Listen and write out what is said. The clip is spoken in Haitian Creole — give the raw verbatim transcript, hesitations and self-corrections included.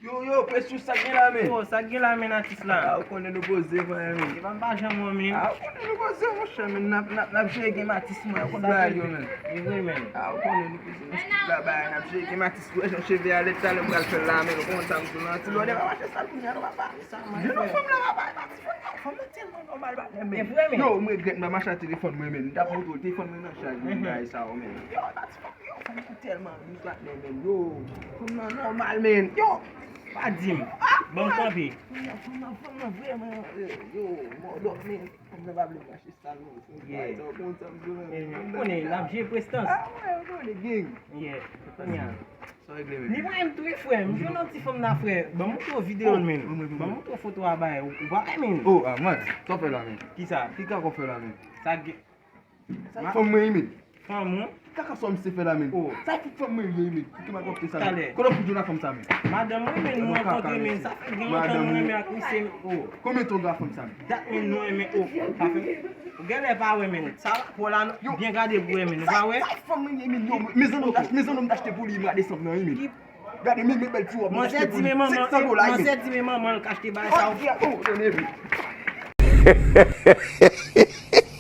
Yo, yo, Precious, sa k gen la, men? Oh, sa k gen la, men, atis la? Ah, ou konnen nou poze, frè, men. Epa m pa janm wè, men. Ah, ou konnen nou poze, monchè, men. N ap, n ap, n ap jere game atis mwen, ou konn bagay yo, men. E vre, men. Ah, ou konnen nou poze. Nan street la, bagay, n ap jere game atis mwen. Jan cheve a lèd talè m pral fè l la, men. Ou konn sa m di w lan. Ti lòdè pa mache sal kounye a, non, papa. Sa mwen fè. Fanm nan, papa, papa, ti fanm nan, fanm nan tèlman nòmal, bagay, men. E vre, men. Yo, m regrèt m pa mache ak telefòn mwen, men. M t ap montre w telefòn mwen nan chaj, men, bagay sa yo, men. Yo, papa, ti fanm, yo, fanm nan tèlman dous, patnè, men. Yo, fanm nan nòmal, men. Yo, pa di m. Ban m kanpe. Fanm nan, fanm nan, fanm nan vrèman, eh, yo, mòdòk, men. Fanm nan pa vle mache sal, non. Yeah. Ou konn sa m di w lan. Ou konnen, n ap jere prestans. Ah, wè, ou konnen, gang. Yeah. Kounye a. Sa regle, men. Li voye m tou, wi, frè. M jwenn yon ti fanm la, frè. Ban m montre w videyo l, men. Ban m montre w foto a bay. Ou, ou pa wè, men. Oh, ah, man. Sa w fè la, men? Kisa? Ki kaka w fè la, men? Sa gen. Sa fanm mwen ye, men. Fanm ou? Kaka sa misye fè la, men. Oh. Sa fout fanm mwen ye, men. Ki mal konpte sa, men. Talè. Kote w fout jwenn ak fanm sa, men? Madanm mwen, men, nou rankontre, men. Sa fè gen lontan nou renmen ak misye, men. Oh. Konbyen tan w gen ak fanm sa, men? Dat, men, nou renmen, oh. Sa fè. Ou genlè pa wè, men. Sa rapò la, byen gade pou wè, men. Ou pa wè? Sa fanm mwen ye, men. Yo, mezanmi, m t achte, mezanmi, m t achte pou li mwa desanm nan, wi, men. Gade, men, men bèl ti wòb, m t achte pou li. Manzè di, men manman, manzè di, men manman l k achte bagay sa yo. Oh, oh, oh, oh, oh.